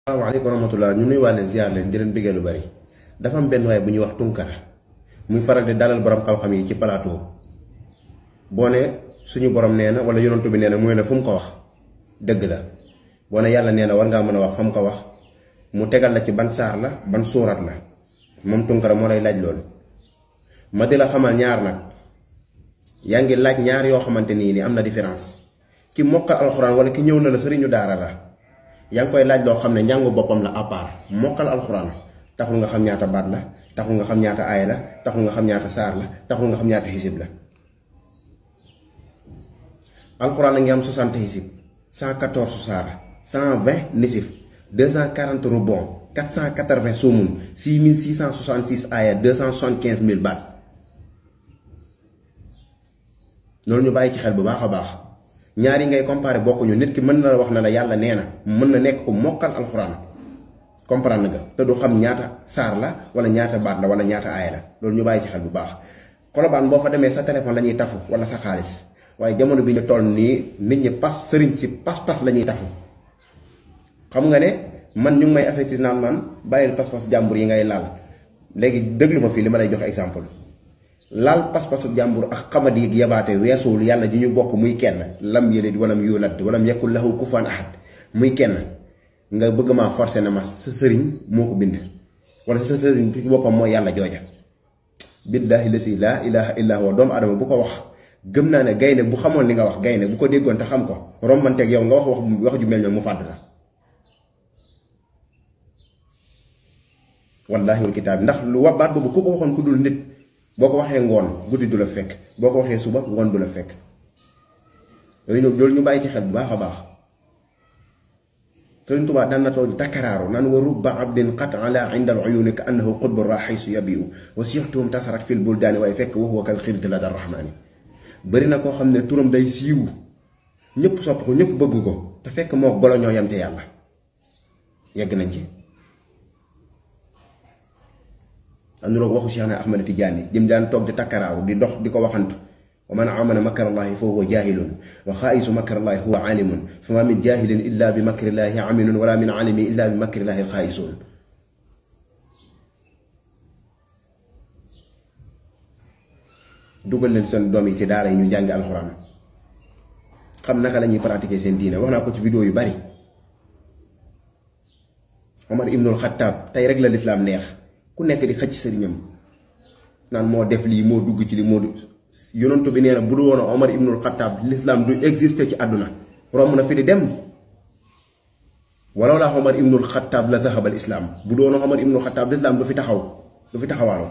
Assalamualaikum warahmatullah ñu nuy walé ziar leen di leen bëggé lu bari dafa am benn way bu ñuy wax Tunkara muy faral di dalal borom xam-xam yi ci plateau bo né suñu borom néna wala yonentou bi néna moy na fum ko wax dëgg la bo né yalla néna war nga mëna wax fam ko wax mu tégal la ci ban sar la ban surat la mom Tunkara mo lay laaj lool ma di la xamal ñaar nak yaangi laaj ñaar yo xamanteni ni amna différence ki mokkal alcorane wala ki ñew na la sëriñu daara la yang koy laaj loo xam ne njàngu boppam la à part mokkal alxuraan taxul nga xam ñaata baat la taxul nga xam ñaata aaya la taxul nga xam ñaata saar la taxul nga xam ñaata xisib la alxuraan a ngi am 60 xisib 114 saar 120 nisif 240 rubon 480 sumun 6666 aaya 275 000 baat loolu ñu bàyyi ci xel bu baax a baax ñaari ngay comparer bokkuñu nit ki mën na wax na la yàlla nee na mën na nekk ko mokkal alxuraan comprendre nga te du xam ñaata saar la wala ñaata baat la wala ñaata aaya la loolu ñu bàyyi ci xel bu baax Colobane boo fa demee sa téléphone la ñuy tafu wala sa xaalis waaye jamono bi ñu toll nii nit ñi sëriñ si pas-pas la ñuy tafu xam nga ne man ñu ngi may affecté naan man bàyyil pas-pas jàmbur yi ngay laal léegi déglu ma fii li ma lay jox exemple laal pas-pasu jàmbur ak xamadi ak yabaate weesuwul yàlla ji ñu bokk muy kenn lam yalid walam yulad walam yakul lahu kufuwan ahad muy kenn nga bëgg maa forcé na ma sa sëriñ moo ko bind wala sa sëriñ ci boppam mooy yàlla jooja billaahi la si laa ilaha illa huwa doomu adama bu ko wax gëm naa ne gaynde bu xamoon li nga wax gaynde bu ko déggoon te xam ko rombanteeg yow nga wax ju mel noonu mu fàdd la wallaahi wal kitaab ndax lu wax baat boobu ku ko waxoon ku dul nit boko waxé ngoon guddi du la fekk boko waxé suba ngoon du la fekk yooyu loolu ñu bàyyi ci xel bu baaxa baax Sëriñ Tuubaa daan na toog takaraaru naan wa rubba abdin qat ala inda al uyuni ka annahu qutbu raxaysu yabiu wa sixtuhum tasarat fil buldaani waaye fekk wa huwa kal xirti la dar rahmaani bëri na koo xam ne turam day siiw ñëpp sopp ko ñëpp bëgg ko te fekk moo golo ñoo yam ca yàlla yegg nañ ci anduro waxu Cheikh Ahmed Tidiane jëm daan tok di takaraaw di dox di ko waxantu wa man amana makrallahi fa huwa jahilun wa khaisu makrallahi huwa alimun fama min jahilin illa bi makrillahi aminun wala min alimi illa bi makrillahi khaisun dugal leen seen doom yi ci daara yi ñu jàng alxuraan xam naka lañuy pratiquer seen diine wax naa ko ci vidéo yu bari Omar ibnul Khattab tey rek la l'islam neex ku nekk di xëcc sëriñam naan moo def lii moo dugg ci li moo yonentu bi nee na bu du woon Omar ibnul Khattab l'islam du exister ci àdduna romb na fi di dem walaw laa Omar ibnul Khattab la zahaba al islam bu du woon Omar ibnul Khattab l'islam du fi taxawaaru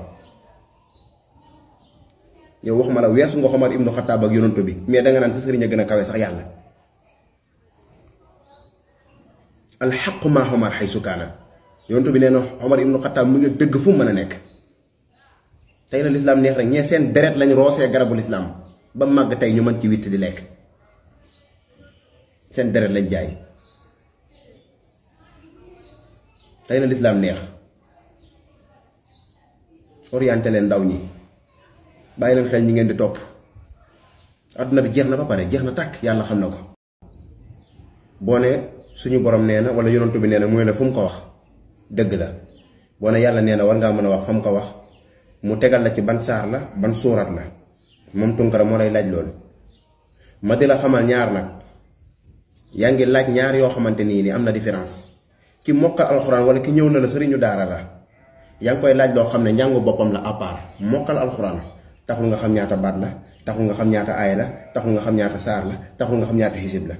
yow waxuma la weesu nga Omar ibnul Khattab ak yonentu bi mais danga naan sa sëriñ a gën a kawe sax yàlla alxaqu maa Omar xaysu kaana yonentu bi nee na Omar ibnu Xattaab mu ngi dëgg fu mu mën a nekk tey la lislaam neex rek ñee seen deret lañ roosee garabu lislaam ba màgg tey ñu mën ci witt di lekk seen deret lañ jaay tey la lislaam neex orienté leen ndaw ñi bàyyi leen xel ñi ngeen di topp àdduna bi jeex na ba pare jeex na tàkk yàlla xam na ko boo ne suñu borom nee na wala yonentu bi nee na mooy na fu mu ko wax dëgg la boo ne yàlla nee na war ngaa mën a wax fam ko wax mu tegal la ci ban saar la ban suurat la moom Tunkara moo lay laaj loolu ma di la xamal ñaar nag yaa ngi laaj ñaar yoo xamante nii ni am na différence ki mokkal alxuraan wala ki ñëw na la sëriñu daara la yaa ngi koy laaj loo xam ne njàngu boppam la à part mokkal alxuraan taxul nga xam ñaata baat la taxul nga xam ñaata aaya la taxul nga xam ñaata saar la taxul nga xam ñaata xisib la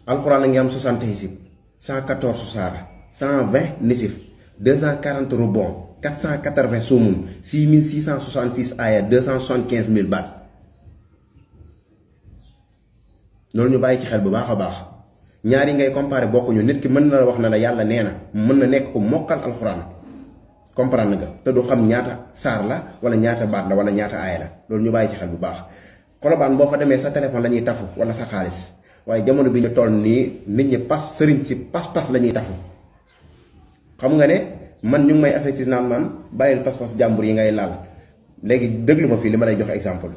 alxuraan a ngi am 60 xisib 114 saar 120 nisif 240 rubon 480 sumun 6666 aaya 275 000 baat loolu ñu bàyyi ci xel bu baax a baax ñaari ngay comparer bokkuñu nit ki mën na wax na la yàlla nee na mën na nekk ko mokkal alxuraan comprendre nga te du xam ñaata saar la wala ñaata baat la wala ñaata aaya la loolu ñu bàyyi ci xel bu baax Colobane boo fa demee sa téléphone la ñuy tafu wala sa xaalis waaye jamono bi ñu toll nii nit ñi sëriñ si pas-pas la ñuy tafu xam nga ne man ñu ngi may affecté naan man bàyyil pas-pas jàmbur yi ngay laal léegi déglu ma fii li ma lay jox exemple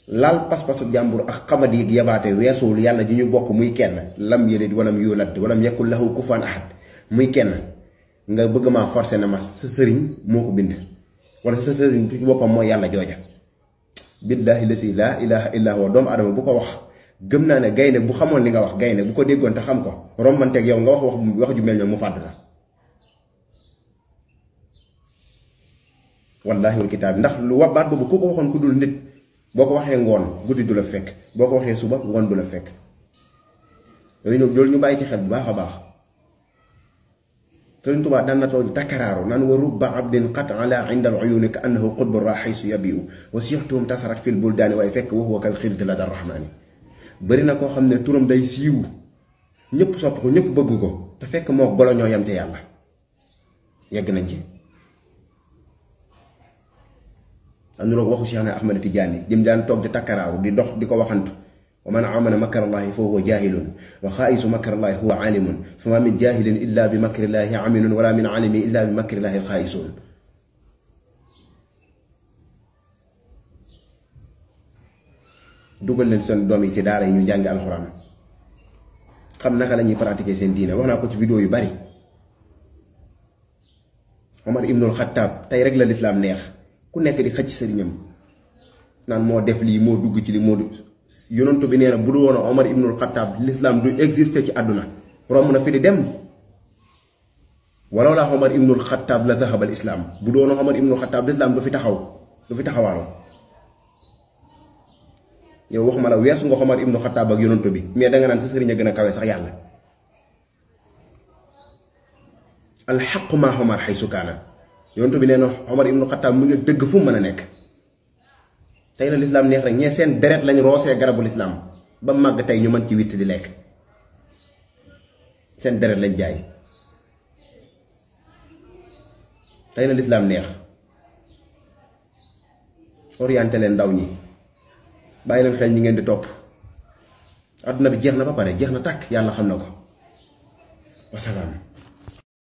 laal pas-pasu jàmbur ak xamadi ak yabaate weesuwul yàlla ji ñu bokk muy kenn lam yalid walam yulad walam yakul lahu kufuwan ahad muy kenn nga bëgg maa forcé na ma sa sëriñ moo ko bind wala sa sëriñ ci boppam mooy yàlla jooja. billaahi lasi laa ilaha illa huwa doomu adama bu ko wax gëm naa ne gaynde bu xamoon li nga wax gaynde bu ko déggoon te xam ko rombanteeg yow nga wax ju mel ñoom mu fàdd la. wallaahi wal kitaab ndax lu wax baat boobu ku ko waxoon ku dul nit boo ko waxee ngoon guddi du la fekk boo ko waxee suba ngoon du la fekk yooyu ñoom loolu ñu bàyyi ci xel bu baax a baax. Sëriñ Tuubaa daan na toog takaraaru naan wa rubba abdin qat ala inda al uyuni ka annahu qutbu raxiisu yabiu wa sixtuhum tasarat fil buldaani waaye fekk wa huwa kal xirti la dar rahmaani. bëri na koo xam ne turam day siiw ñëpp sopp ko ñëpp bëgg ko te fekk moo golo ñoo yam ca yàlla yegg nañ ci. am na waxu Cheikh na Ahmad Tidiane jëm daan toog di takkaraaru di dox di ko waxantu wa man amana makrallaahi fa huwa jaahilun wa xaa'isu makrallaahi huwa aalimun fa ma min jaahilin illa bi makrillaahi aminun wala min alimi illa bi makrillaahi alxaa'isuun. dugal leen seen doom yi ci daara yi ñu jàngi alxuraan xam naka la ñuy pratiquer seen diine wax naa ko ci vidéo yu bari. Omar ibnul Xattaab tey rek la lislaam neex ku nekk di xëcc sëriñam naan moo def lii moo dugg ci li moo dugg yonantu bi nee na bu du woon Omar ibnul Xattaab lislaam du exister ci àdduna romb na fi di dem. walaw laa Omar ibnul Xattaab la zahabal islaam bu du woon Omar ibnul Xattaab lislaam du fi taxawaaru. yow waxuma la weesu nga Omar ibnul Xattaab ak yonantu bi mais danga naan sa sëriñ a gën a kawe sax yàlla. alxaqu maa Omar xaysu kaana yonantu bi nee na Omar ibnul Xattaab mu ngi dëgg fu mu mën a nekk. tey la lislaam neex rek ñee seen deret lañ roosee garabu lislaam ba màgg tey ñu mën ci witt di lekk seen deret lañ jaay. tey la lislaam neex orienté leen ndaw ñi bàyyi leen xel ñi ngeen di topp àdduna bi jeex na ba pare jeex na tàkk yàlla xam na ko wasalaam.